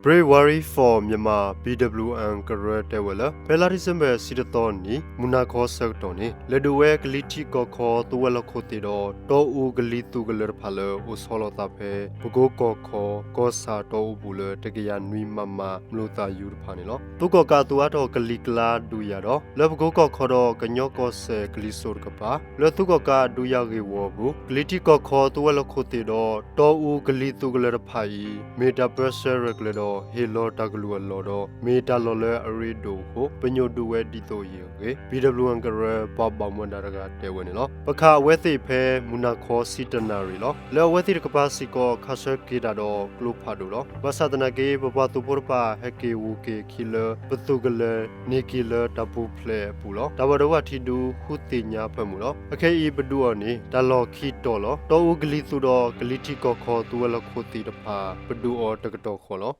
Brave Warrior for Myanmar, B W M ကရၢတဲဝဲလၢ ဖဲလါဒံၣ်စ့ဘၢၣ် တဆံတၢနံၣ် မုၢ်နၤခီဆၢကတီၢ်န့ၣ် လဲၤဒုးဝဲကလံၤထံးကီၢ်ခီ သုးဝဲၤလီၢ်ခိၣ်သ့ၣ်ဒီး တီအူကလံၤသုးကလၢၤတဖၣ်လၢ အိၣ်ဆီလီၤသးဖဲ ပကိကီၢ်ခီ ကီၢ်ဆၣ်တီအူပူၤလၢ တကယၤနွံ မမ မျိာ်သၣ်ယူၤတဖၣ်န့ၣ်လီၤ. သုးကီၣ်ကးအသုးအါထီၣ်ကလံၤကျါဒုးယၤဒီး လၢပကိကီၢ်ခီဒီး ကညီကီၢ်စဲၣ်ကလံၤစိးတကပၤ လၢသုးကီၣ်ကးအဒုးယၤဂ့ၢ်ဝီအပူၤ ကလံၤထံးကီၢ်ခီ သုးဝဲၤလီၢ်ခိၣ်သ့ၣ်ဒီး တီအူကလံၤသုးကလၢၤတဖၣ်အံၤ မ့ၢ်တၢ်ပၢဆှၢရဲၣ်ကျဲၤဒီး ဟ့ၣ်လီၤတၢ်ကလုၢ်အလီၢ်ဒီး မ့ၢ်တၢ်လီၢ်လၢအရ့ဒိၣ်အဃိ ပညိၣ်ဒုးဝဲဒ်သိးအံၤအဂ့ၢ် B W M ကရၢ ပှၤဘၣ်မူဘၣ်ဒါတဂၤတဲဝဲန့ၣ်လီၤ. ပခးအဝဲသ့ၣ်ဖဲ မုၢ်နၤခီဆံတၢနၣ်ရံၣ်လီၤ. လၢအဝဲသ့ၣ်တကပၤစ့ၢ်ကီး ခးဆၢက့ၤတၢ်ဒီးကျိဖးဒိၣ်လီၤ. ဘၣ်ဆၣ်သနာ်က့ ပပှၤသုးဖိတဖၣ် ဟဲက့ၤဝူၤက့ၤအခံလၢ ပသုးကလၢၤ န့ၢ်က့ၤလၢတၢ်ပူၤဖျဲးအပူၤလီၤ. တၢ်ဘၣ်ဒိဘၣ်ထံးဒုးဃုသ့ၣ်ညါအဖၢမုၢ်လီၤ. အခဲအံၤပဒုးအီၤန့ၣ် တၢ်လီၢ်ခံတီၤလီၤ. တီအူကလံၤသုးဒီး ကလံၤထံးကီၢ်ခီ သုးဝဲၤလီၢ်ခိၣ်သ့ၣ်တဖၣ် ပဒုးအီၤတကတီၢ်ဃီလီၤ.